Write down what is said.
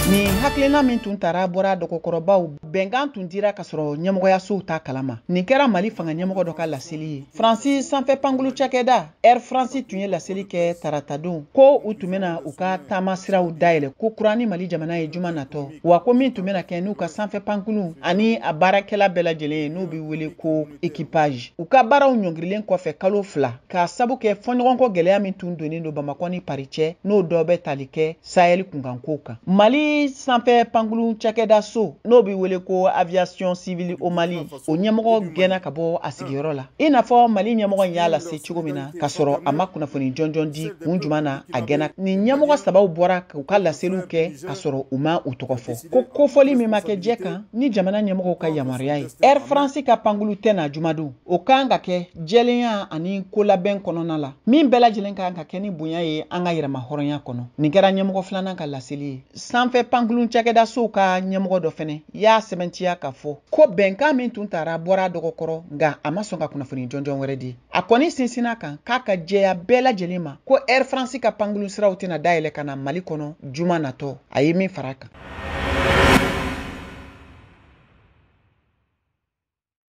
Nin hakilina min tun tara bɔra dɔgɔkɔrɔbaw bɛnkan tun dira ka sɔrɔ ɲɛmɔgɔyasow ta kalama. Nin kɛra Mali fanga ɲɛmɔgɔ dɔ ka laseli ye. Faransi sanfɛ pankulu cakɛda Air France tun ye laseli kɛ taratadon ko u tun bɛna u ka taama siraw dayɛlɛ ko kura ni Mali jamana ye juma natɔ, wa ko min tun bɛna kɛ n'u ka sanfɛ pankulu ani a baarakɛla bɛɛ lajɛlen ye, n'u bɛ wele ko équipage. U ka baaraw ɲɔngirilen kɔfɛ kalo 2 k'a sabu kɛ fɔɲɔgɔnkɔ gɛlɛya min tun donnen don Bamakɔ ni Paris cɛ, n'o dɔ bɛ tali kɛ Sahel kunkankow kan. Mali sanfɛ pankulu cakɛda so, n'o bɛ wele ko aviation civile au Mali, o ɲɛmɔgɔ gɛnna ka bɔ a sigiyɔrɔ la, i n'a fɔ Mali ɲɛmɔgɔ in y'a lase cogo min na, k'a sɔrɔ a ma kunnafoni jɔnjɔn di kun jumɛn na a gɛnna. Nin ɲɛmɔgɔ sabaw bɔra k'u ka laseliw kɛ k'a sɔrɔ u ma u tɔgɔ fɔ, ko kofɔli min ma kɛ jɛ kan ni jamana ɲɛmɔgɔw ka yamaruya ye, Air France ka pankulu tɛ na jumadon. O kan ka kɛ jɛlenya ani kolabɛn kɔnɔna la, min bɛɛ lajɛlen kan ka kɛ ni bonya ye an ka yɛrɛma hɔrɔnya kɔnɔ. Nin kɛra ɲɛmɔgɔ filanan ka laseli ye. Sanfɛ pankulu cakɛdasow ka ɲɛmɔgɔ dɔ fɛnɛ y'a sɛbɛntiya k'a fɔ ko bɛnkan min tun tara bɔra dɔgɔkɔrɔ, nka a ma sɔn ka kunnafoni jɔnjɔn wɛrɛ di. A kɔni sinsinna kan k'a ka jɛya bɛɛ lajɛlen ma ko Air France ka pankulu siraw tɛna dayɛlɛ ka na Mali kɔnɔ juma natɔ, a ye min fara a kan.